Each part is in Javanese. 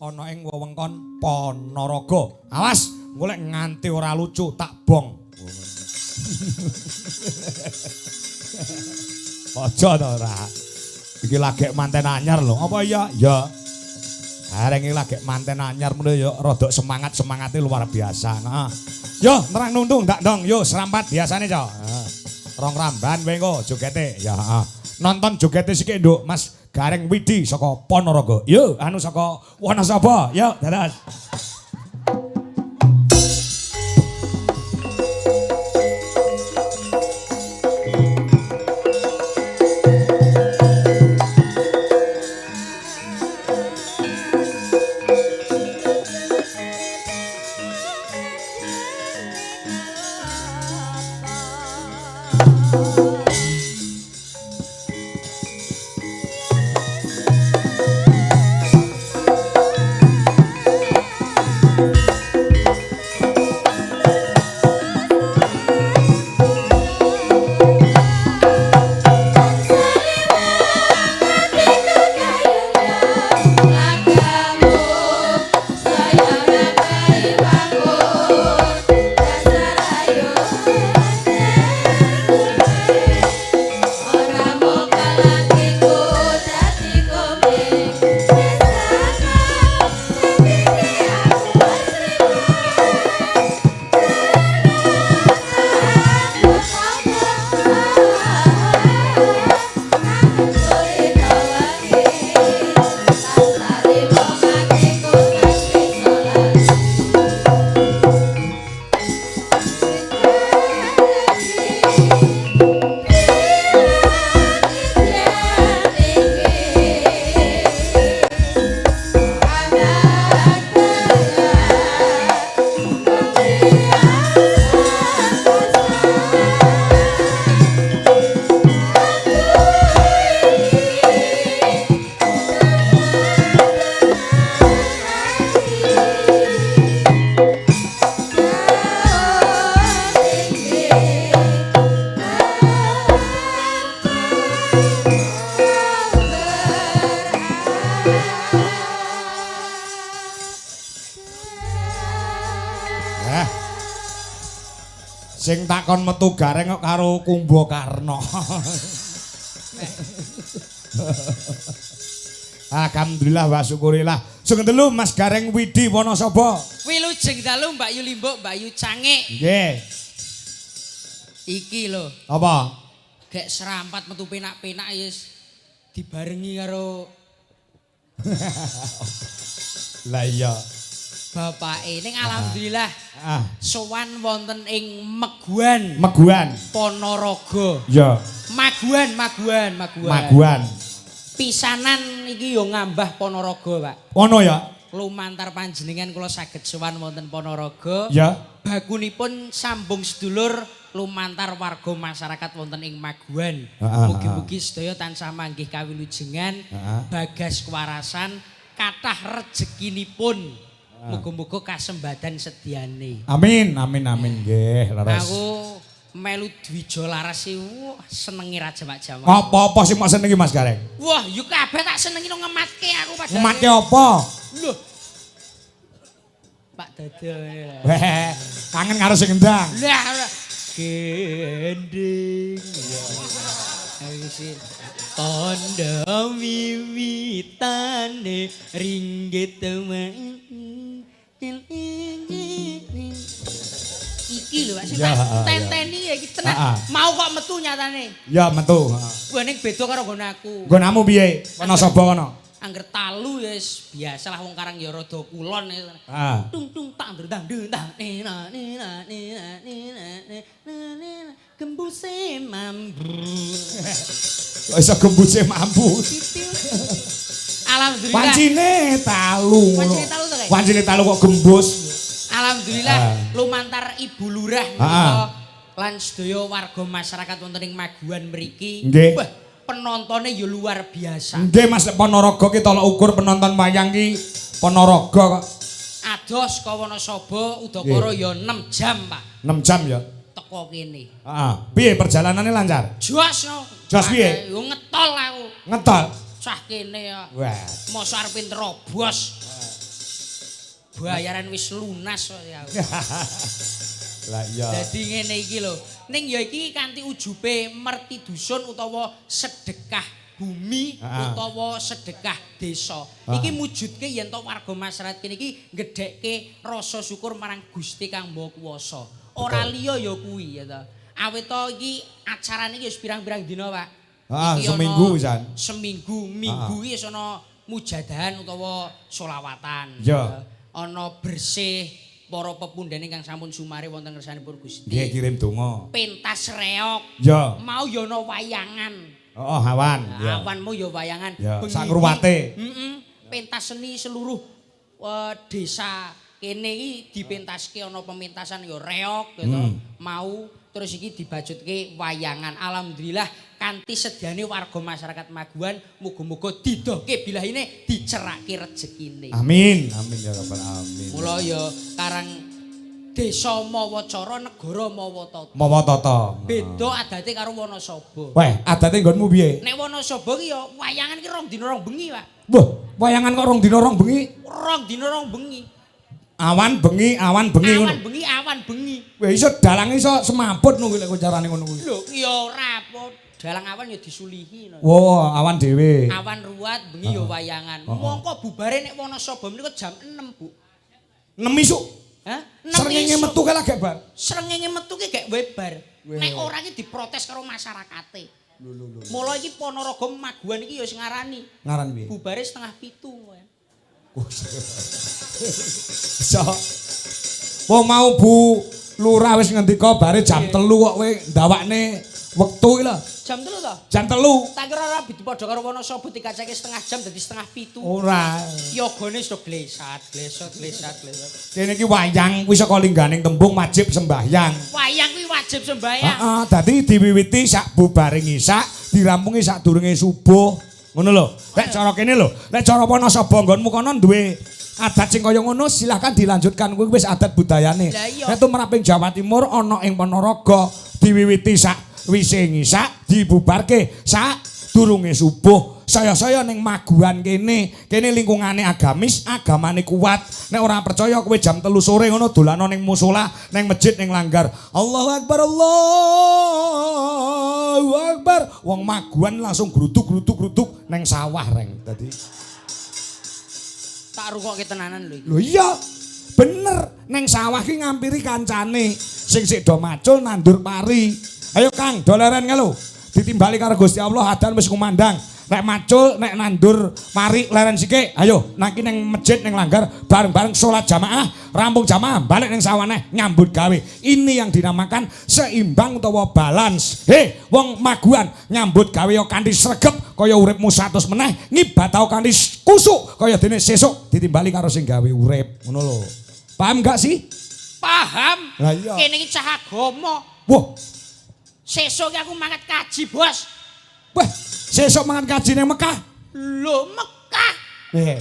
ana ing wewengkon Ponorogo. Awas, golek nganti ora lucu tak bong. Aja to ora. Iki lagek manten anyar lho. Apa iya? Ya. Gareng iki lagek manten anyar mene ya rada semangat-semangate luar biasa. Heeh. Yo nerang nuntung ndak dong. Yo serampat biasane, Cok. Heeh. Rong ramban kowe engko jogete. Ya, heeh. Nonton jogete sithik, Nduk, Mas Gareng Widi saka Ponorogo. Yo, anu saka Wonosobo. Yo, dados. Sing takon metu Gareng kok karo Kumbakarna. Alhamdulillah wa syukurillah. Sugeng dalu Mas Gareng Widi Wonosobo. Wilujeng dalu Mbak Yu Limbuk, Mbak Yu Cangik. Nggih. Iki lho. Apa? Gek serampat metu penak-penak wis dibarengi karo Lah iya. Bapake ning alhamdulillah sowan wonten ing Meguan. Meguan Ponorogo. Ya. Maguan, Maguan, Maguan. Maguan. Pisanan iki yo ngambah Ponorogo, Pak. Ono ya? Lumantar panjenengan kula saged sowan wonten Ponorogo. Ya. Bagunipun sambung sedulur lumantar warga masyarakat wonten ing Maguan. Mugi-mugi sedaya tansah manggih kawilujengan, bagas kewarasan, kathah rejekinipun. Muga-muga kasembadan sediane. Amin, amin, amin nggih, leres. Aku melu Dwijo Laras iki wah senenge ra jamak-jamak. Apa-apa sing mok senengi Mas Gareng? Wah, yo kabeh tak senengi no ngematke aku padahal. Ngematke apa? Lho. Pak Dodo. Weh, kangen karo sing endang. Lah, gending. Ayo sih. Tondo wiwitane ringgit iki lho Pak sing tak tenteni ya iki tenan. Mau kok metu nyatane. Ya metu. Wah ning beda karo nggon aku. Nggonamu piye? Wonosobo kono. Angger talu ya wis biasalah wong karang ya rada kulon. Tung tung tang ndang ndang nina nina nina nina nina gembuse mambu. Kok iso gembuse mambu? Alhamdulillah. Pancine talu. Pancine talu to kae? Pancine talu kok gembus. Alhamdulillah lumantar Ibu Lurah menika lan sedaya warga masyarakat wonten ing Maguan mriki. Nggih. Wah, penontone ya luar biasa. Nggih Mas, Ponorogo ki tolok ukur penonton wayang ki Ponorogo kok. Adoh saka Wonosobo udakara ya 6 jam, Pak. 6 jam ya. Teko kene. Heeh. Piye perjalanane lancar? Jos no. Jos piye? Yo ngetol aku. Ngetol. Cah kene ya. Wah. Mosok arep nerobos. Bayaran wis lunas kok ya aku. Lah iya. Dadi ngene iki lho. Ning ya iki kanthi ujube merti dusun utawa sedekah bumi utawa sedekah desa. Iki mujudke yen to warga masyarakat kene iki ngedhekke rasa syukur marang Gusti Kang Maha Kuwasa. Ora liya ya kuwi ya to. Awit to iki acarane iki wis pirang-pirang dina, Pak. Seminggu pisan. Seminggu, minggu iki wis ana mujadahan utawa solawatan. Ya. Ana bersih para pepundhene ingkang sampun sumare wonten ngersanipun Gusti. Nggih kirim donga. Pentas reog. Ya. Mau ya ana wayangan. Heeh, awan. Ya. Awan mau ya wayangan. Ya, Bengi sak ngruwate. Heeh. Pentas seni seluruh desa kene iki dipentaske ana pementasan ya reog gitu. Mau terus iki dibajutke wayangan. Alhamdulillah kanthi sedyane warga masyarakat Maguwan muga-muga didohke bilahine dicerake rezekine. Amin. Amin ya rabbal alamin. Mula ya karang desa mawa cara, negara mawa tata. Mawa tata. Beda adate karo Wonosobo. Weh, adate nggonmu piye? Nek Wonosobo ki ya wayangan ki rong dina rong bengi, Pak. Wah, wayangan kok rong dina rong bengi? Rong dina rong bengi. Awan bengi, awan bengi ngono. Awan bengi, awan bengi. Weh, iso dalang iso semaput nunggu lek carane ngono kuwi. Lho, ya ora apa. Dalang awan ya disulihi no. Wah, awan dhewe. Awan ruwat, bengi ya wayangan. Mongko bubare nek Wonosobo menika jam 6, Bu. 6 isuk. Hah? Srengenge metu kae lagi bar. Srengenge metu ki gek webar. Nek ora iki diprotes karo masyarakate. Lho. Mula iki Ponorogo Maguwan iki ya sing ngarani. Ngaran piye? Bubare 6:30 kowe. So. Wong mau Bu Lurah wis ngendika bare jam 3 kok kowe ndawakne wektu iki lho. Jam 3 to? Jam 3. Tak kira ora padha karo Wonosobo dikacake setengah jam dadi 6:30. Ora. Yogane wis do glesat, glesot, glesat, glesot. Kene iki wayang kuwi saka lingganing tembung wajib sembahyang. Wayang kuwi wajib sembahyang. Heeh, dadi diwiwiti sak bubare ngisak, dirampungi sadurunge subuh. Ngono lho. Nek cara kene lho, nek cara Wonosobo nggonmu kono duwe adat sing kaya ngono silahkan dilanjutkan, kuwi wis adat budayane. Nek tumraping Jawa Timur ana ing Ponorogo diwiwiti sak wise ngisak, dibubarke sak durunge subuh. Saya-saya ning Maguwan kene, kene lingkungane agamis, agamane kuat. Nek ora percaya kowe jam 3 sore ngono dolano ning musala, ning masjid, ning langgar. Allahu Akbar, Allahu Akbar. Wong Maguwan langsung gruduk-gruduk-gruduk ning sawah reng. Dadi tak rungokke tenanan lho iki. Lho iya, bener. Ning sawah ki ngampiri kancane sing sik do macul nandur pari. Ayo Kang, doleren kae lho. Ditimbali karo Gusti Allah adan wis kumandang. Nek macul, nek nandur pari leren sithik. Ayo nang ning masjid ning langgar bareng-bareng salat jamaah, rampung jamaah balik ning sawah neh nyambut gawe. Ini yang dinamakan seimbang utawa balance. He, wong Maguwan nyambut gawe yo kanthi sregep kaya uripmu 100 meneh, ngibatao kanthi kusuk kaya dene sesuk ditimbali karo sing gawe urip. Ngono lho. Paham gak sih? Paham. Lah iya. Kene iki cah agama. Wah. Sesuk ki aku mangkat kaji, Bos. Wah, sesuk mangan kaji ning Mekah. Lho, Mekah. Piye?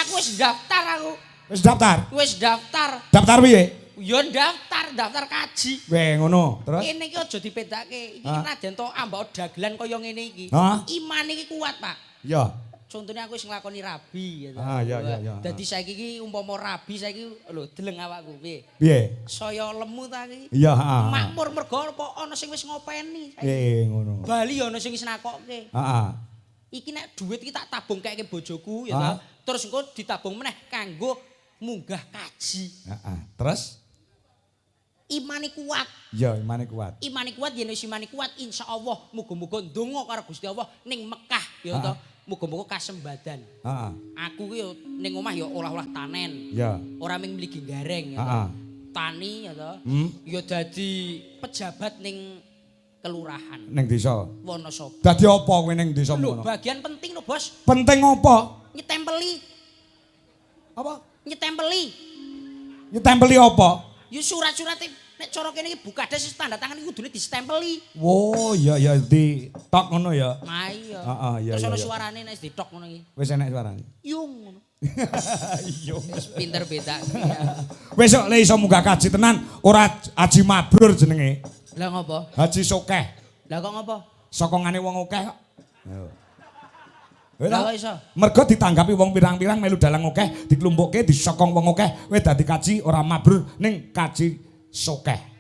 Aku wis daftar aku. Wis daftar? Wis daftar. Daftar piye? Ya daftar kaji. Weh, ngono. Terus? Kene iki aja dipedake. Iki najan to ambek dagelan kaya ngene iki. Imane iki kuat, Pak. Iya. Contohnya aku wis nglakoni rabi gitu. Ah, iya iya iya. Dadi saiki iki umpama rabi saiki lho deleng awakku piye? Piye? Saya lemu ta iki. Iya, heeh. Makmur mergo apa ana sing wis ngopeni saiki. Piye ngono. Bali ana sing wis nakokke. Heeh. Iki nek duit iki tak tabung keke bojoku ya ta. Terus engko ditabung meneh kanggo munggah kaji. Heeh. Terus imane kuat. Iya, imane kuat. Imane kuat yen wis imane kuat insyaallah muga-muga ndonga karo Gusti Allah ning Mekah ya ta. Muga-muga kasembadan. Heeh. Aku ki yo ning omah yo olah-olah tanen. Iya. Ora ming mligi gareng ya. Heeh. Tani ya ta. Ya dadi pejabat ning kelurahan. Ning desa. Wonosobo. Dadi apa kowe ning desa Lho, ngono? bagian penting lho, Bos. Penting apa? Nyetempeli. Apa? Nyetempeli. Nyetempeli apa? Ya surat-surate nek cara kene iki bukades wis tanda tangan iki kudune distempeli. Wo, iya iya ditok ngono ya. Nah iya. Heeh, iya. Terus ana iya. suarane nek ditok ngono iki. Wis enek suarane. Yung ngono. Iya. Wis pinter beda. Wis kok le iso munggah kaji tenan, ora Haji Mabrur jenenge. Lah ngopo? Haji Sokeh. Lah kok ngopo? Sokongane wong akeh kok. Lah kok iso? Mergo ditanggapi wong pirang-pirang melu dalang akeh, diklumpukke disokong wong akeh, kowe dadi kaji ora mabrur ning kaji sokeh.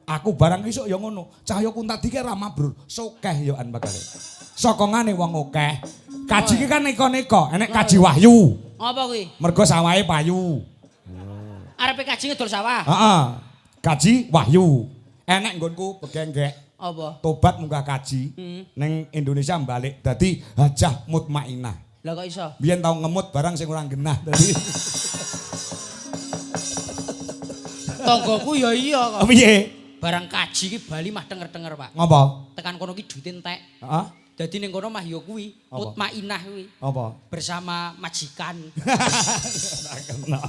Aku barang isuk ya ngono. Cahya Kuntadi ki ora mabrur, sokeh yo an bakale. Sokongane wong akeh. Kaji ki kan neka-neka, enek kaji wahyu. Apa kuwi? Mergo sawahe payu. Arepe kaji ngedol sawah. Heeh. Kaji wahyu. Enek nggonku begenggek. Apa? Tobat munggah kaji ning Indonesia balik dadi Hajah Mutmainah. Lah kok iso? Biyen tau ngemut barang sing ora genah dadi. Tanggoku ya iya kok. Piye? Barang kaji ki bali mah denger-denger, Pak. Ngopo? Tekan kono ki duite entek. Heeh. Dadi ning kono mah ya kuwi, Mutmainah kuwi. Apa? Bersama majikan. Ora kena.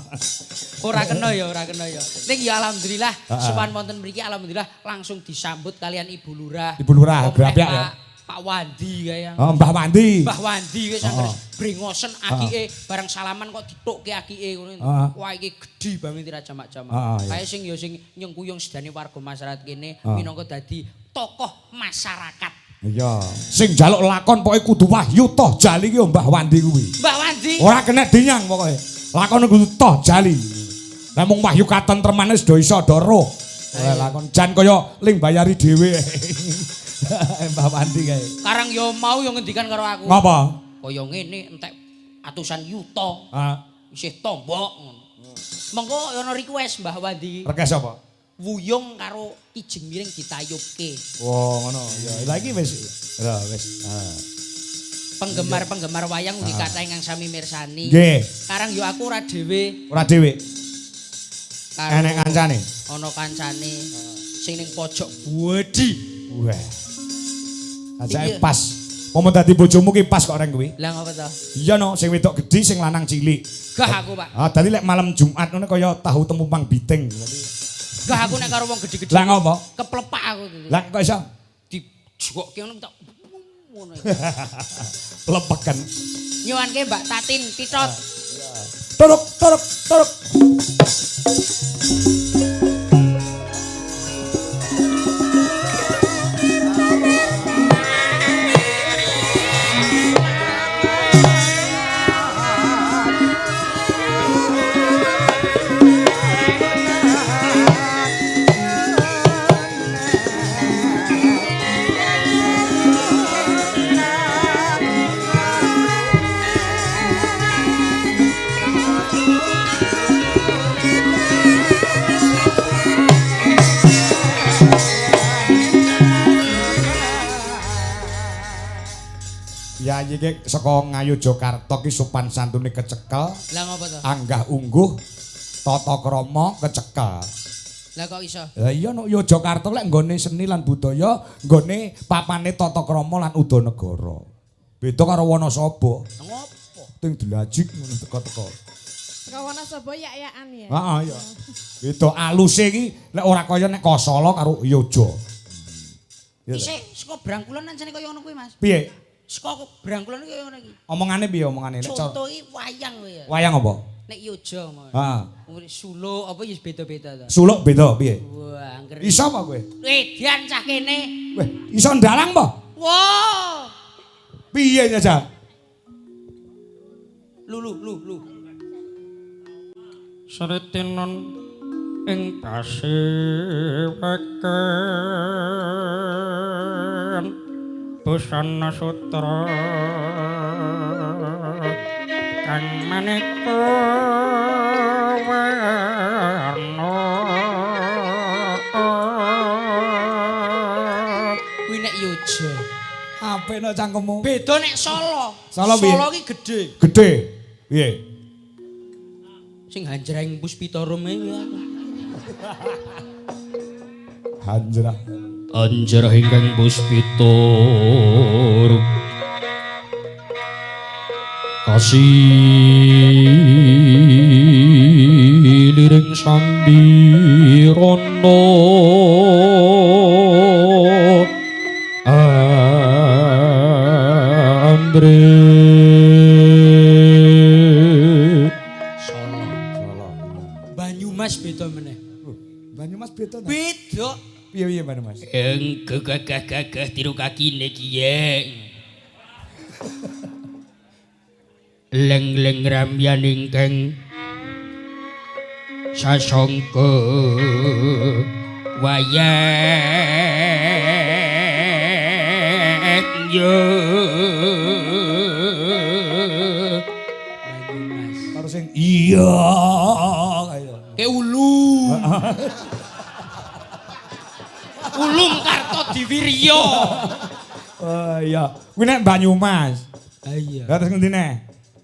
Ora kena ya, ora kena ya. Ning ya alhamdulillah sowan wonten mriki alhamdulillah langsung disambut kalian Ibu Lurah. Ibu Lurah Grapyak ya. Pak Wandi kaya. Oh, Mbah Wandi. Mbah Wandi kuwi sangger brengosen akike bareng salaman kok ditukke akike ngono. Wah iki gedhi banget ora jamak-jamak. Kae sing ya sing nyengkuyung sedane warga masyarakat kene minangka dadi tokoh masyarakat. Iya. Sing njaluk lakon pokoke kudu wahyu toh jali ki Mbah Wandi kuwi. Mbah Wandi. Ora kena dinyang pokoke. Lakon kudu toh jali. Lah mung wahyu katentremane sedo iso do roh. Lakon jan kaya ling bayari dhewe. Mbah Wandi kae. Karang yo mau yo ngendikan karo aku. Ngapa? Kaya ngene entek atusan yuta. Heeh. Isih tombok ngono. Mengko ana request Mbah Wandi. Request apa? Wuyung karo kijing miring ditayubke. Wah, ngono. Ya, lha iki wis. Ya wis. Penggemar-penggemar wayang ugi kathah ingkang sami mirsani. Nggih. Karang yo aku ora dhewe. Ora dhewe. Enek kancane. Ana kancane sing ning pojok buwedi. Wah. Ajake pas. Momen dadi bojomu ki pas kok reng kuwi. Lah ngopo to? Iya no, sing wedok gedhi sing lanang cilik. Gah aku, Pak. Ah, dadi lek malam Jumat ngono kaya tahu temumpang biting. Gah aku nek karo wong gedhi-gedhi. Lah ngopo? Keplepak aku. Lah kok iso? Dijogokke ngono tak ngono. Plepeken. Nyuwanke Mbak Tatin Titot. Torok torok torok. Ya iki saka Ngayogyakarta ki sopan santune kecekel. Lah ngopo to? Anggah ungguh tata krama kecekel. Lah kok iso? Lah iya nek Yogyakarta lek nggone seni lan budaya, nggone papane tata krama lan udanegara. Beda karo Wonosobo. Ngopo? Ting delajik ngono teko-teko. Saka Wonosobo yak-yakan ya. Heeh iya. Beda aluse iki lek ora kaya nek Kosala karo Yogya. Isih saka Brangkulon ancene kaya ngono kuwi, Mas. Piye? Saka Brangkulon iki kaya ngono iki. Omongane piye omongane? Nek contoh iki wayang kuwi ya. Wayang apa? Nek Yogya mau. Heeh. Suluk apa ya beda-beda ta. Suluk beda piye? Wah, angger. Iso apa kowe? Edian cah kene. Weh, iso ndalang apa? Wah. Piye nyajal? Lu lu lu lu. Sritinon ing pasiweken busana sutra kang maneka warna. Kuwi nek Yogya. Apik nek cangkemmu. Beda nek Solo. Solo piye? Solo ki gedhe. Gedhe. Piye? Sing hanjreng Puspita Rum iki. Hanjrah. Anjrah ingkang puspita rum. Kasiliring sambirana ambre. Solo. Solo. Banyumas beda meneh. Banyumas beda ta? Beda. Piye-piye Banyumas? Eng gagah-gagah tiru kakine kiye. Leng-leng ramyan ingkang sasongko wayat yo Banyumas. Terus sing iya ayo. Ke ulu. Ulum Kartodiwiryo. Oh iya, kuwi nek Banyumas. Ha iya. Lah terus ngendi neh?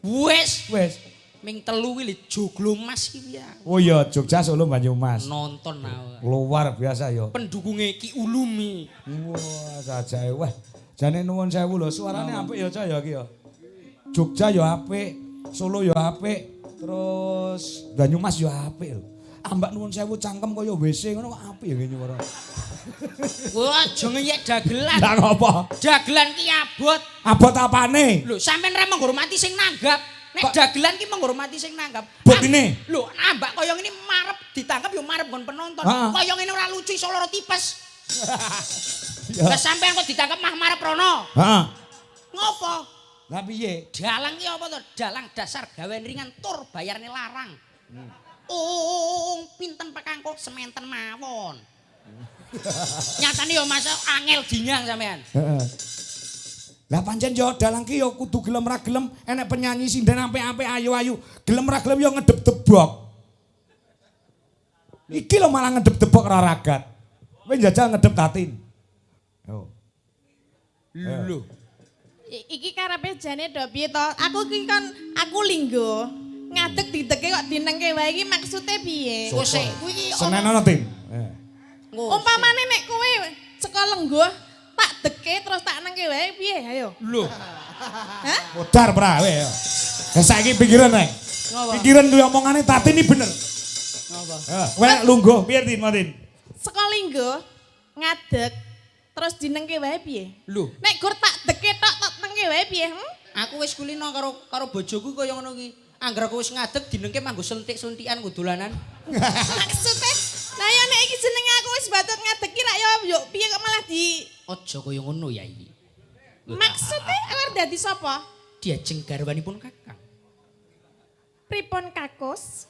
Wis Wis. ming telu kuwi lho Joglo Mas iki ya. Oh iya, Jogja Solo Banyumas. Nonton aku. Luar biasa ya. Pendukunge Ki Ulumi. Wah, sajae wah. Jane nuwun sewu lho, suarane apik ya Cak ya iki ya. Jogja ya apik, Solo ya apik, terus Banyumas ya apik lho. Ambak nuwun sewu cangkem kaya WC ngono kok apik ya ngene ora. Wah, aja ngeyek dagelan. Lah ngopo? Dagelan ki abot. Abot apane? Lho, sampean ra menghormati sing nanggap. Nek Kok- dagelan ki menghormati sing nanggap. Botine? Lho, ambak kaya ngene marep ditangkap ya marep nggon penonton. Heeh. Kaya ngene ora lucu iso lara tipes. Ya. Lah sampean kok ditangkap mah marep rono. Heeh. Ngopo? Lah piye? Dalang ki apa to? Dalang dasar gawean ringan tur bayarne larang. Oh, pinten Pak Kangko sementen mawon. Nyatane ya Mas angel dinyang sampean. Heeh. Lah pancen yo dalang ki yo kudu gelem ra gelem enek penyanyi sinden apik-apik ayu-ayu, gelem ra gelem yo ngedep-debok. Iki lho malah ngedep-debok ra ragat. Kowe njajal ngedep Tatin. Yo. Lho. Iki karepe jane do piye to? Aku iki kon aku linggo. Ngadeg dideke kok dinengke wae iki maksude piye? Kok sik kuwi iki Senen ana, Tin. Umpamane nek kowe saka lengguh tak deke terus tak nengke wae piye? Ayo. Lho. Hah? Modar pra kowe yo. Lah saiki pikiran rek. Ngapa? Pikiran kuwi omongane Tatin iki bener. Ngapa? Heeh. Kowe nek lungguh piye Tin, Tin? Saka linggo ngadeg terus dinengke wae piye? Lho, Nek gur tak deke tok tak nengke wae piye? Hmm? aku wis kulino karo karo bojoku kaya ngono ki. Angger aku wis ngadeg dinengke manggo sentik-sentikan nggo dolanan. Maksude lah ya nek iki jenenge aku wis batut ngadeg ki rak yo yo piye kok malah di Aja kaya ngono ya iki. maksude aku arep dadi sapa? Diajeng garwanipun Kakang. Pripun kakus?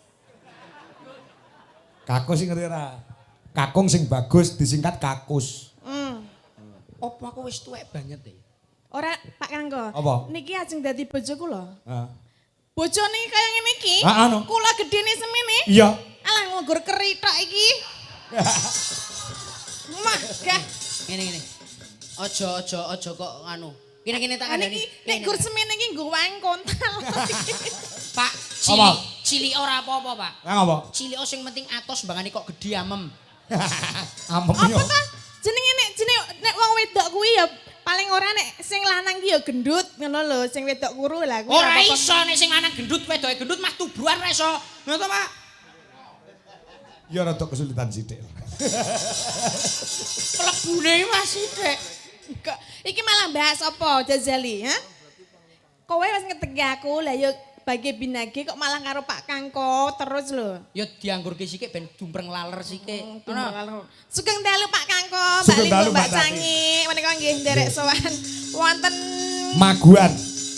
Kakus sing ngerti ora? Kakung sing bagus disingkat kakus. Hmm. Apa aku wis tuwek banget ya? Ora Pak Kangko. Apa? Niki ajeng dadi bojo kula. Heeh. Bojo niki kaya ngene iki. Ah, anu. Kula gedene semene. Iya. Alah nganggur keri tok iki. Mah, gah. Ngene ngene. Aja aja aja kok anu. Kene-kene tak Lah kandhani. niki nek gur semene iki nggo wae kontal. Pak, Apa? cilik cilik ora apa-apa, Pak. Lah ngopo? Cilik sing penting atos mbangane kok gedhe amem. Amem yo. Apa ta? Jenenge nek jenenge nek wong wedok kuwi ya paling ora nek sing lanang ki ya gendut ngono lho, sing wedok kuru lah kuwi. Ora apa-apa. iso nek sing lanang gendut wedoke gendut mah tubruan ora iso. Ngono to, Pak? Ya rada kesulitan sithik. Plebune Mas sithik. Kok iki malah bahas apa Jazali, ha? Kowe wis ngeteki aku, lah ya bagi binage kok malah karo Pak Kangko terus lho. Ya dianggurke sithik ben dumpreng laler sithik. Ngono. Sugeng dalu Pak Kangko, Mbak Sugeng Linggo, dalu, Mbak Mbak Tati. Cangi, menika nggih nderek sowan wonten Maguan.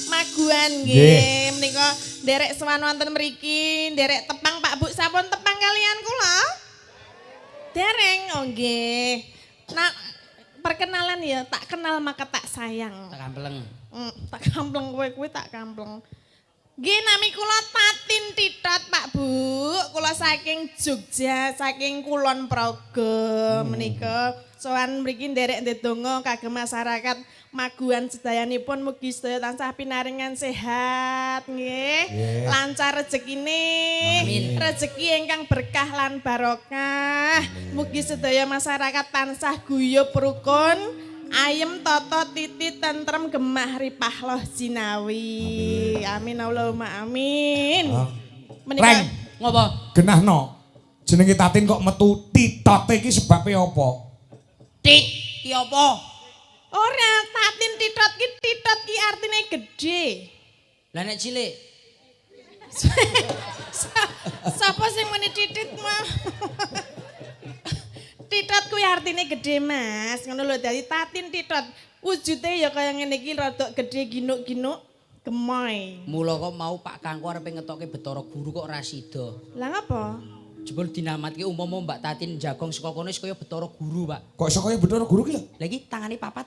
Maguan nggih. Menika nderek sowan wonten mriki, nderek tepang Pak Bu sampun tepang kalian kula. Dereng, oh nggih. Nah, perkenalan ya, tak kenal maka tak sayang. Tak kampleng. Tak kampleng kowe kuwi tak kampleng. Nggih nami kula Tatin Titot Pak Bu. Kula saking Jogja, saking Kulon Progo menika sowan mriki nderek ndedonga kagem masyarakat Maguan sedayanipun mugi sedaya tansah pinaringan sehat nggih. Nggih. Lancar rezekine. Amin. Rezeki ingkang berkah lan barokah. Mugi sedaya masyarakat tansah guyub rukun, ayem tata titi tentrem gemah ripah loh jinawi. Amin Allahumma amin. Ah. Menika Reng, Ngopo? genahno. Jenenge Tatin kok metu titote iki sebabe apa? Tit ki apa? Ora Tatin titot ki artine gedhe. Lah nek cilik Sapa sing muni titit mah? Titot kuwi artine gedhe, Mas. Ngono lho dadi Tatin Titot. Wujude ya kaya ngene iki rada gedhe ginuk-ginuk. Gemoy. Mula kok mau Pak Kangko arepe ngetokke Betara Guru kok ora sida. Lah ngapa? Jebul dinamatke umpama Mbak Tatin jagong saka kono wis kaya Betara Guru, Pak. Kok iso kaya Betara Guru ki lho? Lah iki tangane papat.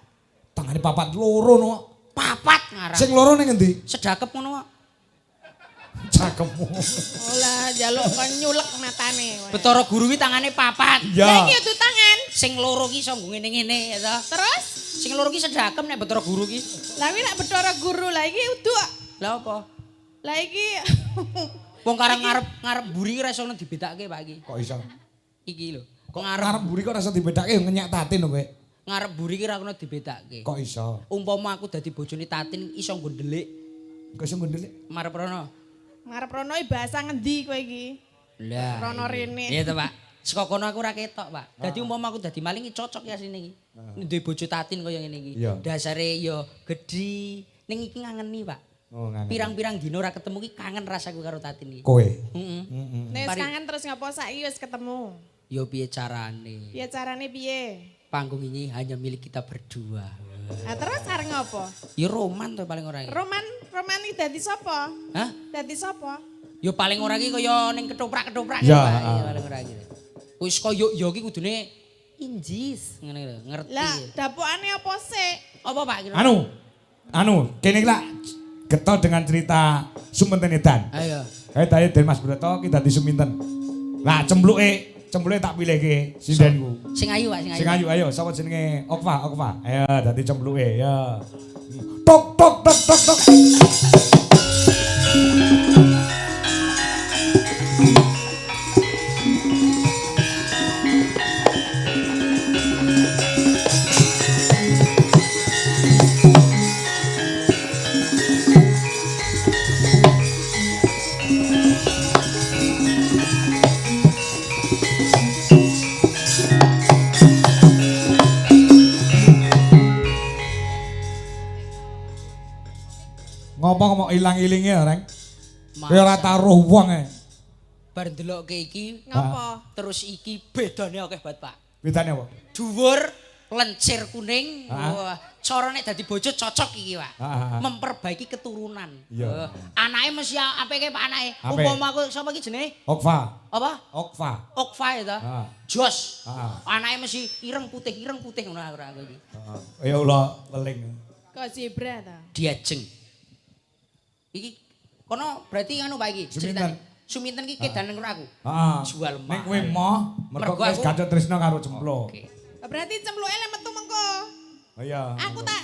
Tangane papat loro no. Papat ngarang. Sing loro ning endi? Sedakep ngono kok. Cakemmu. Olah njaluk kon nyulek matane. Betara Guru ki tangane papat. Lah Iya. iki udu tangan. Sing loro ki iso nggo ngene-ngene ya toh. Terus Sing loro ki sedakep nek Betara Guru ki. lah kuwi nek Betara Guru lah iki udu. Lah apa? Lah iki Wong karang ngarep mburi ora iso dibedake Pak iki. Kok iso? Iki lho. Kok ngarep mburi kok ora iso dibedake ngenyak Tatin lho kowe. Ngarep mburi ki ora kena dibedake. Kok iso? Umpama aku dadi bojone Tatin iso nggo ndelik Kok iso ndelik? marep rono. Ngarep rono iki bahasa ngendi kowe iki? Lah. Rono rene. Iya to, Pak. Saka kono aku ora ketok, Pak. Dadi umpama aku dadi maling iki cocok ya asline iki. Duwe bojo Tatin kaya ngene iki. Dasare ya gedhi, ning iki ngangeni, Pak. Oh, ngangeni. Pirang-pirang dina ora ketemu ki kangen rasaku karo Tatin iki. Kowe. Heeh. Nek wis kangen terus ngopo saiki wis ketemu? Ya piye carane? Piye carane piye? Panggung ini hanya milik kita berdua. Lah terus arep ngopo? Ya roman to paling ora iki. Roman iki dadi sapa? Hah? Dadi sapa? Ya paling ora iki kaya ning ketoprak-ketoprak Ya, Pak. Ya paling ora iki. Wis kaya ya iki kudune injis ngene lho, ngerti. Lah dapukane apa sik? Apa Pak kira? Anu, kene iki lak geto dengan cerita Suminten Edan. Ayo. Kae tadi Den Mas Broto ki dadi Suminten. Lah cembluke tak pilihke sindenku. Sing ayu Pak, sing ayu. Sing ayu ayo sapa jenenge? Okfa. Ayo dadi cembluke ya. Tok tok tok tok tok. Ngopo kok ilang-ilinge ya, Reng? Kowe ora taruh wong e. Bar ndelokke iki Ngopo? terus iki bedane akeh banget, Pak. Bedane apa? Dhuwur, lencir kuning. Wah, cara nek dadi bojo cocok iki, Pak. Memperbaiki keturunan. Iya. Anake mesti apike Pak anake. Umpama aku sapa iki jenenge? Okfa. Apa? Okfa. Okfa ya ta? Jos. Anake mesti ireng putih ngono aku iki. Heeh. Ya Allah, weling. Kok zebra ta? Diajeng. Iki kono berarti anu Pak iki ceritane. Suminten iki kedanen karo aku. Heeh. Jual Nek mahal. kowe moh, mergo wis gacok tresno karo cempluk. Oke. Berarti cempluke le metu mengko. Oh iya. Aku tak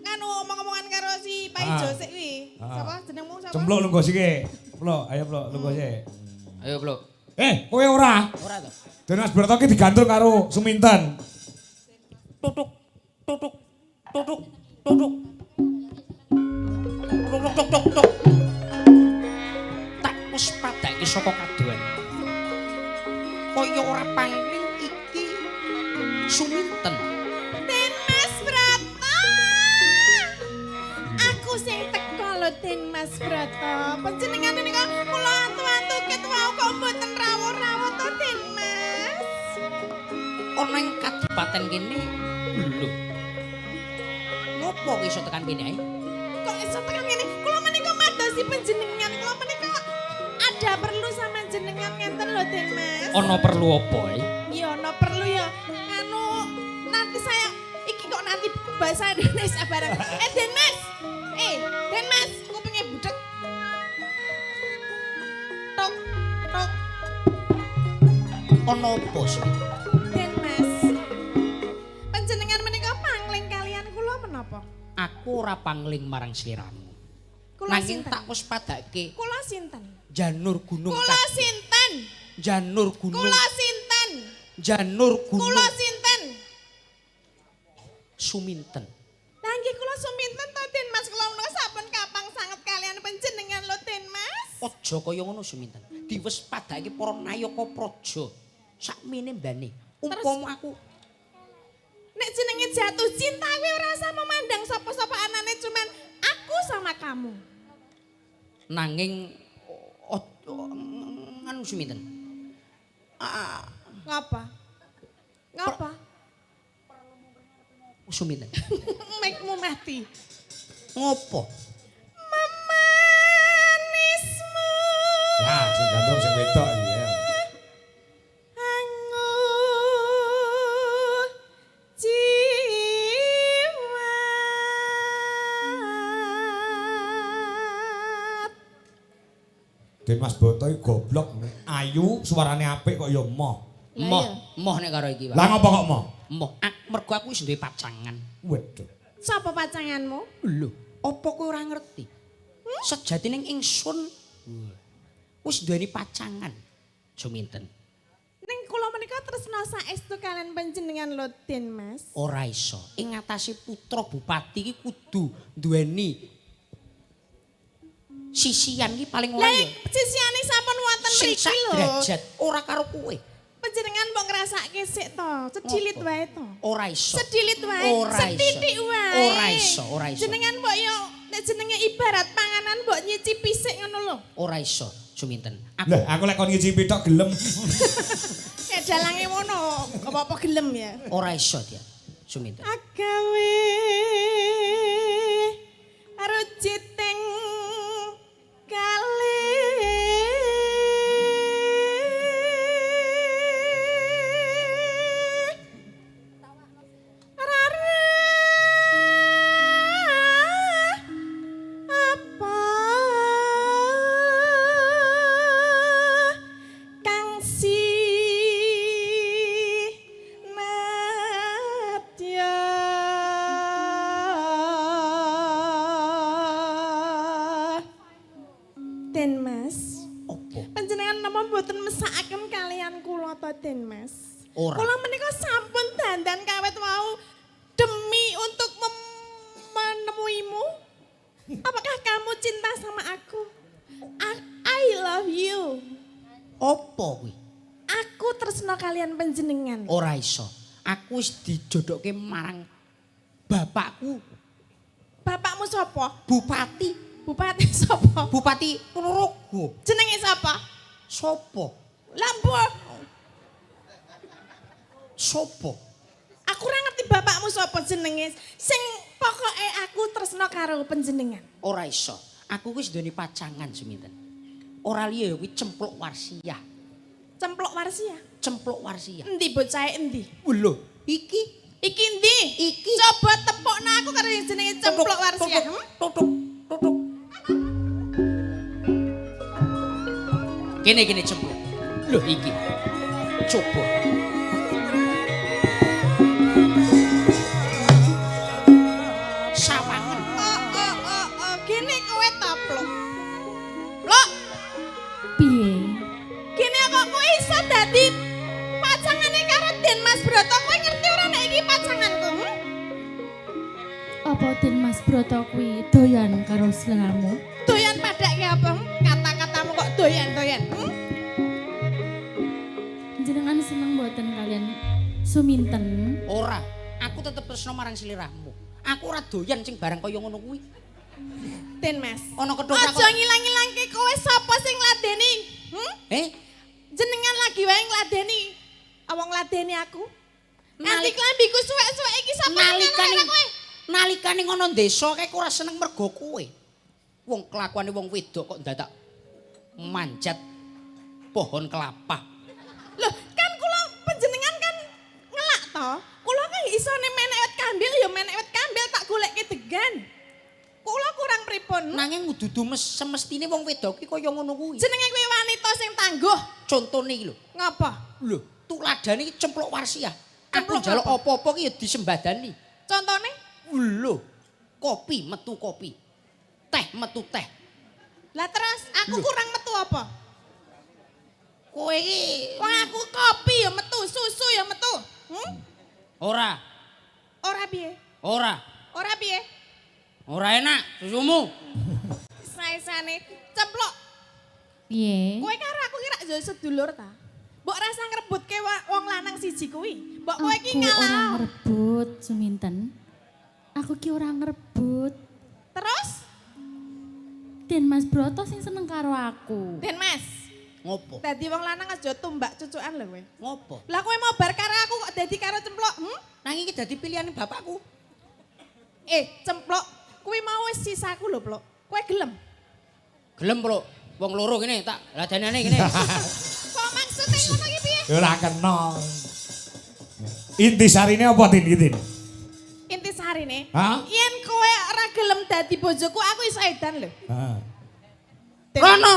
nganu omong-omongan karo si Pak Ijo sik kuwi. Sapa jenengmu sapa? Cempluk lungguh sik. Pluk, ayo pluk lungguh sik. Ayo pluk. Kowe ora? Ora to. Den Mas Broto ki digantung karo Suminten. Tutuk tutuk tutuk tutuk. Tuk tuk tuk tuk. Tak wis padake saka kadohan. Kaya ora pangling iki Suminten. Den Mas Broto. Aku sing teko lho Den Mas Broto. Panjenengane nika kula antu-antu ket wau kok mboten rawuh-rawuh to Den Mas. Ana ing kadipaten kene lho. Ngopo kok iso tekan kene ae? Kok iso tekan kene? Kula menika madosi panjenengan, kula menika ada perlu sama jenengan ngenten lho Den Mas. Ana perlu apa ae? Iya, ana perlu ya. Anu nanti saya iki kok nanti bahasa Indonesia bareng. Den Mas. Den Mas, aku pengen budek. Tok tok. Ana apa sih? Den Mas. Panjenengan menika pangling kalian kula menapa? Aku ora pangling marang sliramu. Kula Nanging sinten? tak wis padake Kula sinten? Janur Gunung Kula sinten? Janur Gunung. Kula sinten? Janur Gunung. Kula sinten? Suminten. Lah nggih kula suminten to Den Mas, kula menika sampun kapang sanget kalian panjenengan lho Den Mas. Aja kaya ngono Suminten. Diwes padake para nayaka praja. Sakmene mbane. Umpama aku nek jenenge jatuh cinta kuwi ora usah memandang sapa-sapa anane cuman aku sama kamu. Nanging nganu Suminten. Ngapa? Ngapa? Suminten. Mekmu mati. Ngopo? Den Mas Boto iki goblok. Ayu, suarane apik kok ya moh. Moh, moh nek karo iki, Pak. Lah ngopo kok moh? Moh, mergo aku wis duwe pacangan. Waduh. Sapa pacanganmu? Lho, apa kowe ora ngerti? Sejatine ingsun wis duweni pacangan. Juminten. Ning kula menika tresna saestu kalian panjenengan lho, Den Mas. Ora iso. Ing ngatasé putra bupati iki kudu duweni sisian iki paling ora Lah ya. sisiane sampun wonten mriki lho. Derajat ora karo kowe. Panjenengan mbok ngrasake sik to, sedilit wae to. Ora iso. Sedilit wae, setitik wae. Ora iso, ora iso. Jenengan mbok yo nek jenenge ibarat panganan mbok nyicipi sik ngono lho. Ora iso, Juminten. Aku lah aku lek kon nyicipi tok gelem. Kayak dalange ngono, apa-apa gelem ya. Ora iso dia, Juminten. Agawe rujiting kalih Den Mas. Kula menika sampun dandan kawet wau demi untuk menemuimu. Apakah kamu cinta sama aku? I love you. Apa kuwi? Aku tresna kalian panjenengan. Ora iso. Aku wis dijodohke marang bapakku. Bapakmu sapa? Bupati. Bupati sapa? Bupati Ponorogo. Jenenge sapa? Sapa? Lampu. Sopo? Aku ora ngerti bapakmu sapa jenenge. Sing pokoke aku tresna karo panjenengan. Ora iso. Aku wis duweni pacangan Juminten. Ora liya ya kuwi Cempluk Warsiah. Cempluk Warsiah? Cempluk Warsiah. Endi bocahe endi? Lho, iki. Iki endi? Iki. Coba tepukno aku karo sing jenenge Cempluk Warsiah. Tutuk, tutuk. Kene kene cempluk. Lho iki. Coba. Sawangen. Oh, gini kowe ta, Pluk. Pluk. Piye? Gini kok kowe iso dadi pacangane karo Den Mas Broto. Kowe ngerti ora nek iki pacanganku? Apa Den Mas Broto kuwi doyan karo sliramu? Doyan padake apa? Kata-katamu kok doyan-doyan. Jenengan seneng mboten kalian Suminten? Ora, aku tetep tresno marang sliramu. Aku ora doyan sing barang kaya ngono kuwi. Den Mas. Ana ketoprak. Aja ngilang-ngilangke kowe sapa sing ngladeni? Jenengan lagi wae ngladeni. Awang ngladeni aku. Nganti klambiku suwek-suwek iki sapa sing ngladeni kowe? Nalikane ngono desa kae ora seneng mergo kowe. Wong kelakuane wong wedok kok ndadak manjat pohon kelapa. Loh, kan kula panjenengan kan ngelak to. Kula kan isone menek wit kambil ya menek wit kambil tak golekke degan. Kula kurang pripun? Nanging dudu semestine wong wedok iki kaya ngono kuwi. Jenenge kuwi wanita sing tangguh. Contone iki lho. Ngapa? Lho, tuladane iki Cempluk Warsiah. Aku njaluk apa-apa ki ya disembadani. Contone? Lho, kopi metu kopi. Teh metu teh. Lah terus aku kurang metu apa? Kowe iki wong aku kopi ya metu, susu ya metu. Ora. Ora piye? Ora. Ora piye? Ora enak susumu. Sae-saene Cempluk. Piye? Kowe karo aku ki rak yo sedulur ta? Mbok rasa ngrebutke wong lanang siji kuwi. Mbok kowe iki ngalah. Aku ora ngrebut, Suminten. Aku ki ora ngrebut. Terus? Den Mas Broto sing seneng karo aku. Den Mas. Ngopo? Dadi wong lanang aja tumbak cucukan lho kowe. Ngopo? Lah kowe mau bar karo aku kok dadi karo Cempluk? Nanging iki dadi pilihane bapakku. Cempluk, kuwi mau wis sisaku lho, Pluk. Kowe gelem? Gelem, Pluk. Wong loro kene tak ladanane kene. Kok maksude ngono iki piye? Ora kena. Intisarine apa, Tin? Iki, Tin? Intisarine? Hah? Yen kowe ora gelem dadi bojoku, aku iso edan lho. Heeh. Rono.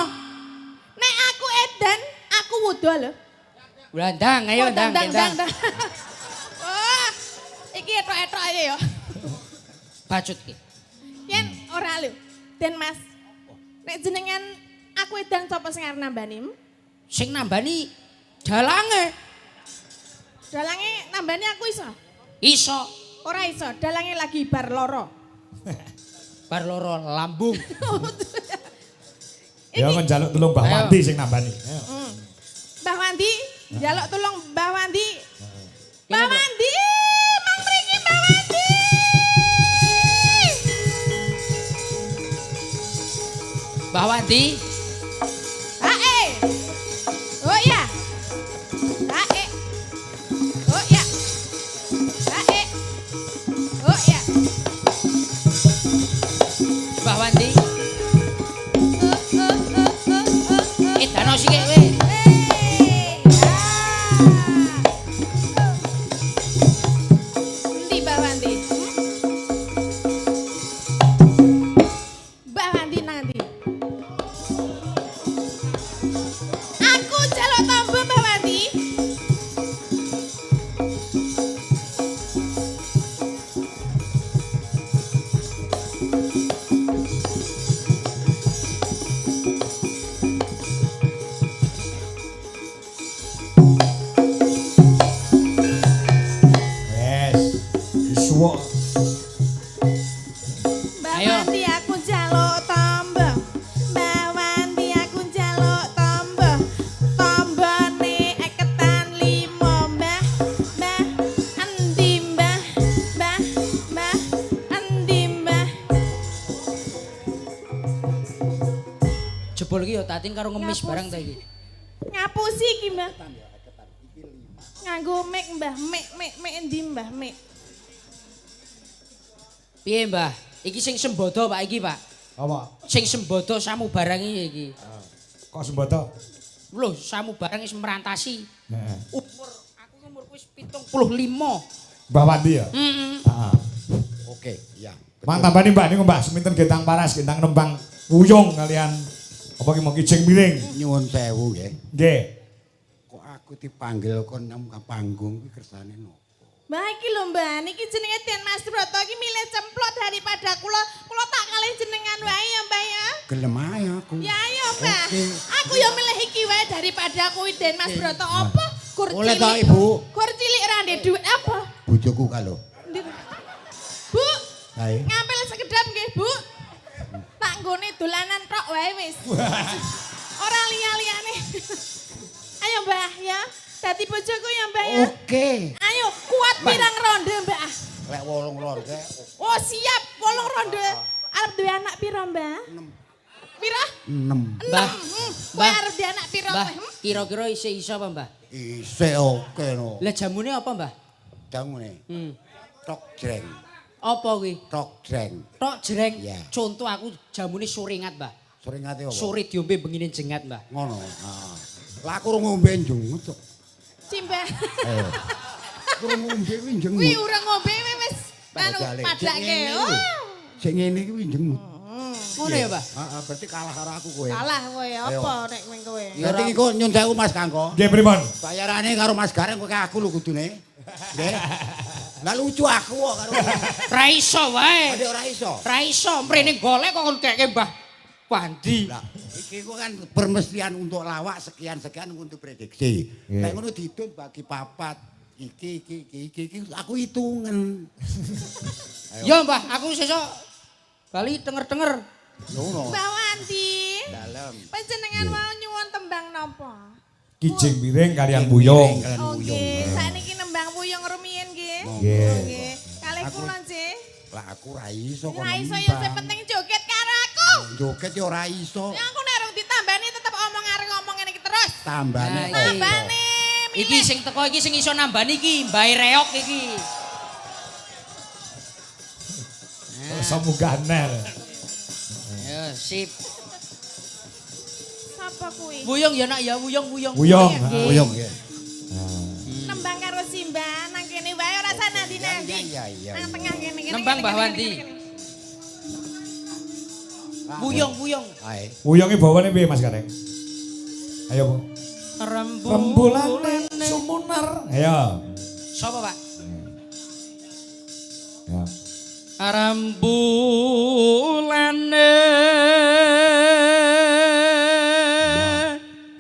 wuda lho. Ndang, ayo Oh, ndang, ndang, ndang. Wah, iki etok-etok aja ya. Bacut ki. Yen ora lho. Den Mas. Nek jenengan aku edan sapa sing arep nambani? Sing nambani dalange. Dalange nambani aku iso? Iso. Ora iso, dalange lagi bar loro. Bar loro lambung. Ya kon njaluk tulung Mbah Wandi sing nambani. Ayo. Mbah Wandi, njaluk tulung Mbah Wandi. Mbah Wandi, mang mriki Mbah Wandi. Mbah Wandi. Hae. Oh iya. Hae. Oh iya. Hae. Oh iya. Mbah Wandi. Dano sik kowe. Endi Mbah Wandi? Mbah Wandi nang ndi? Aku njaluk tombo Mbah Wandi. Wes. Disuwuk. Mbah Ayo. Wandi aku njaluk tombo. Mbah Wandi aku njaluk tombo. Tombone eketan 5 Mbah. Mbah endi Mbah? Mbah, Mbah endi Mbah? Jebul iki ya Tatin karo ngemis Ngapusi. barang ta iki. Ngapusi iki Mbah. Nganggo mic Mbah, mic mic mic endi Mbah mic. Piye Mbah? Iki sing sembodo Pak iki Pak. Apa? Sing sembodo samu barang iki. Kok sembodo? Lho, samu barang wis merantasi. Heeh. Umur aku umurku wis 75. Mbah Wandi ya? Heeh. Heeh. Oke, iya. Mang tambani Mbah niku Mbah seminten gendang paras, gendang nembang wuyung kalian apa ki mau kijing miring. Nyuwun sewu nggih. Nggih. Kok aku dipanggil kon nang panggung kuwi kersane nopo? Mbah iki lho Mbah, niki jenenge Den Mas Broto iki milih cemplot daripada kula. Kula tak kalih jenengan wae ya Mbah ya. Gelem ae aku. Ya ayo Mbah. Oke. Aku ya milih iki wae daripada kuwi Den Mas Broto apa? Gur Oleh cilik. toh, Ibu. Gur cilik ra ndek dhuwit apa? Bojoku kalo. Ndi? Bu, Kae. ngampil sekedap nggih, Bu. Tak nggone dolanan tok wae wis. Ora liya-liyane. Ayo Mbah ya. Dadi bojoku ya Mbah ya. Oke. Ayo kuat pirang ronde Mbah. Lek 8 ronde. Oh siap, 8 ronde. Arep duwe anak pira Mbah? 6. Pira? 6. Mbah. Kowe Mbah. arep duwe anak pira Mbah, kowe? Hmm? kira-kira isih iso apa Mbah? Isih oke no. Lah jamune apa Mbah? Jamune. Hmm. Tok jreng. Apa kuwi? Tok jreng. Tok jreng. Iya. Contoh aku jamune suringat, Mbah. Suringate apa? Sore diombe bengine jengat, Mbah. Ngono. Heeh. Lah aku urung ngombe jengut kok. Cimbah. Ayo. Urung ngombe kuwi jengut. Kuwi urung ngombe wis anu padake. Oh. Sing ngene iki kuwi jengut. Ngono ya, Mbah? Heeh, berarti kalah karo aku kowe. Kalah kowe apa nek kowe kowe. Berarti iku nyun sewu Mas Kangko. Nggih pripun? Bayarane karo Mas Gareng kowe aku lho kudune. Nggih. Lah lucu aku kok karo. Ra iso wae. Ade ora iso. Ra iso mrene golek kok kon keke Mbah Wandi. Lah iki ku kan permestian untuk lawak sekian-sekian untuk prediksi. Nggih. Nek ngono didun bagi papat. Iki iki iki iki, iki aku hitungen. Ya, Mbah, aku sesuk bali tenger-tenger. Ngono. Mbah Wandi. Dalem. Panjenengan mau nyuwun tembang napa? Kijing miring kalian wuyung. Kalian wuyung. Oke, sakniki nembang wuyung rumiyin nggih. Nggih. Nggih. Kalih kula nggih. Lah aku ora iso kok. Ora iso ya sing penting joget karo aku. Joget ya ora iso. Ya aku nek rung ditambani tetep omong arep ngomong ngene iki terus. Tambane. Nah, iki. Tambane Iki milih. sing teko iki sing iso nambani iki, Mbah Reok iki. Semoga ner. Ya, sip. Sapa kuwi? Wuyung ya nak ya, wuyung wuyung. Wuyung. Wuyung nggih. Nembang karo Simba nang kene wae ora usah nanti-nanti. Iya, iya, iya. Nang tengah kene kene. Nembang kene, Mbah kene, Wandi. kene, kene. Wuyung wuyung. Ae. Wuyunge bawane piye Mas Gareng? Ayo, Bu. Rembulane sumunar. Ayo. Sapa, Pak? Ya. Rembulane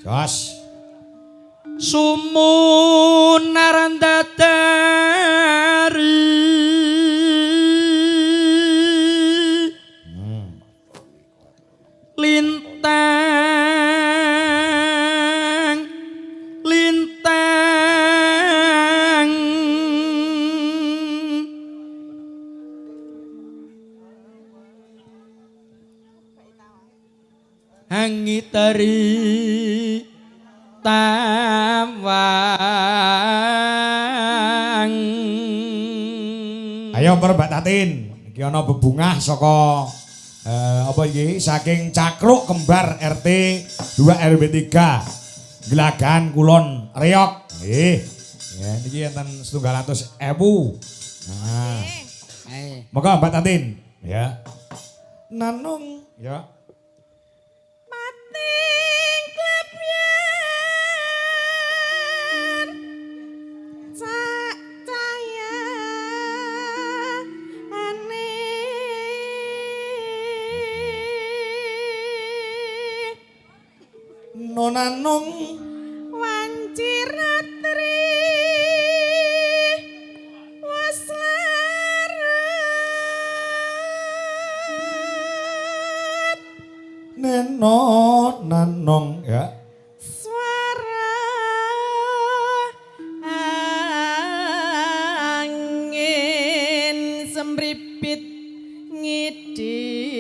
Jos. Sumunar dadari. Lintang lintang hangitari tawang. Ayo Mbak Tatin, iki ana bebungah saka apa iki saking Cakruk Kembar RT 2 RW 3 Glagahan Kulon Reok. Nggih. Ya niki enten 1.200.000. Nah. Monggo Mbak Tatin, ya. Nanung, ya. Pating klepyer cak cayane Nonanung wanci ratri wis larat neno nanong, ya. Suara angin semripit ngidit.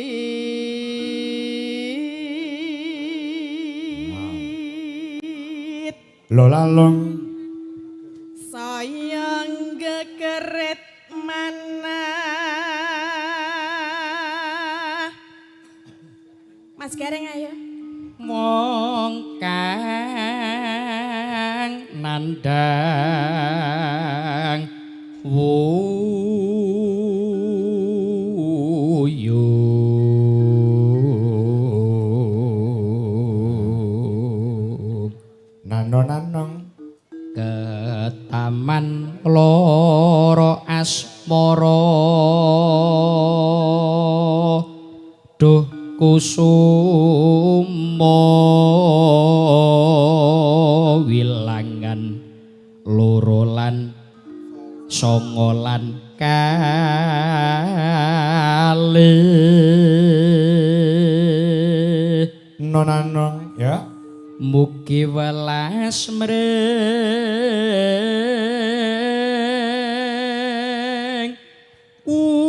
Lolalong saya gegeret mana. Mas Gareng ayo. Wong kang nandang wuyung nano nanong ketaman loro asmara duh kusuma wilangan loro lan songo lan kalih nonanong, ya. Mugi welas mring kula.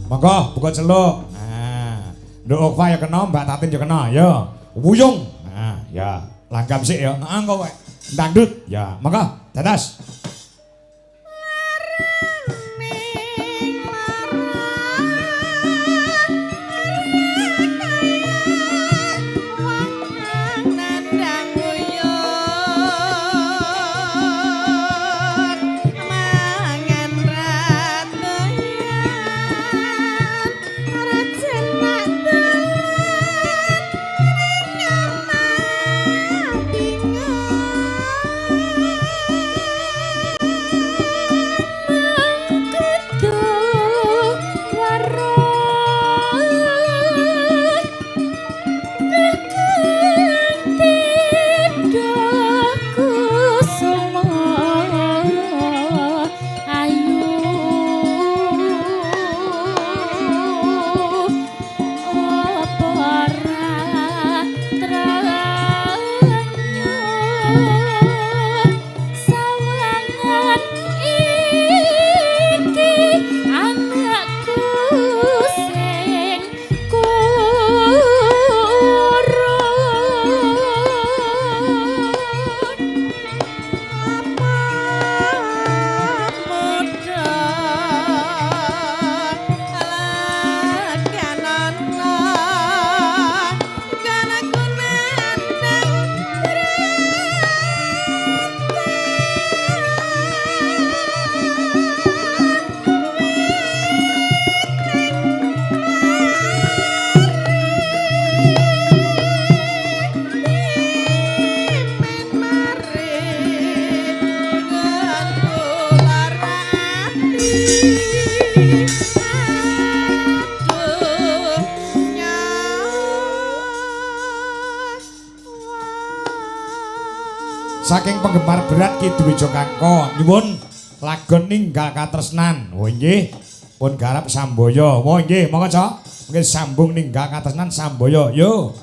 Monggo buka celuk. Nah, Nduk Okva ya kena, Mbak Tatin ya kena, ya. Wuyung. Nah, ya, langgam sik ya. Heeh, engko kowe. Dangdut. Ya, monggo, dadas. Saking penggemar berat Ki Dwijo Kangko nyuwun lagon ninggal katresnan. Oh nggih, pun garap Samboyo. Oh nggih, monggo Cok. Mungkin sambung ninggal katresnan Samboyo. Yo.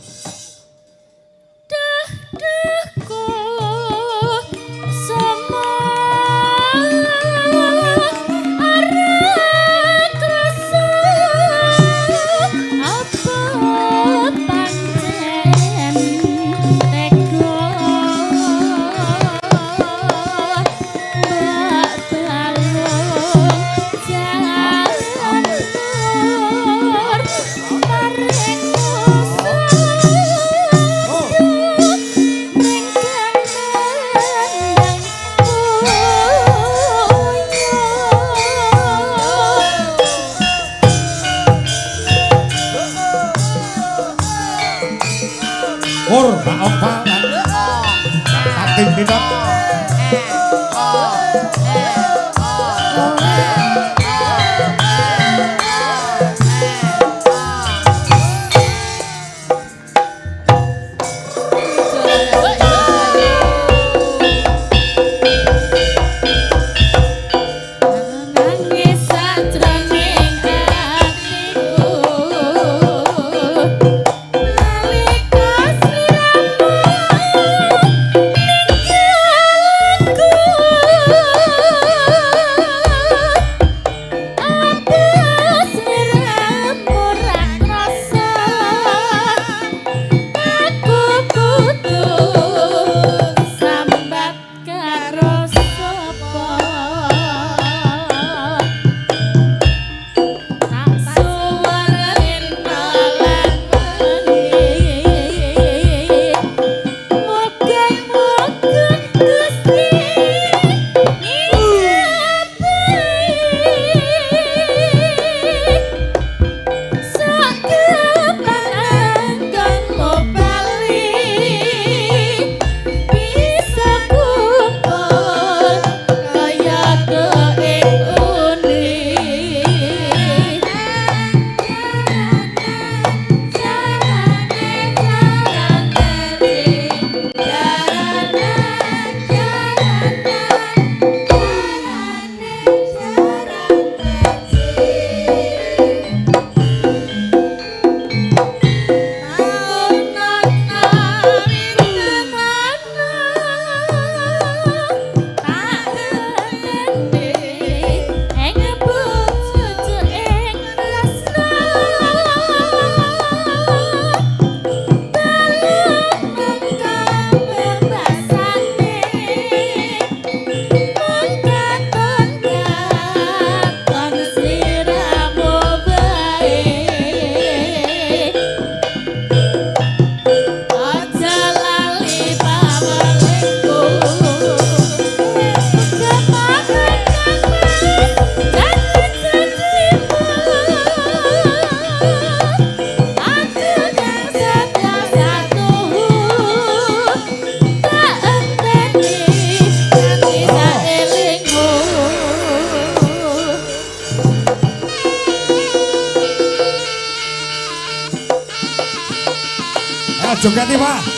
Joget iki, Pak.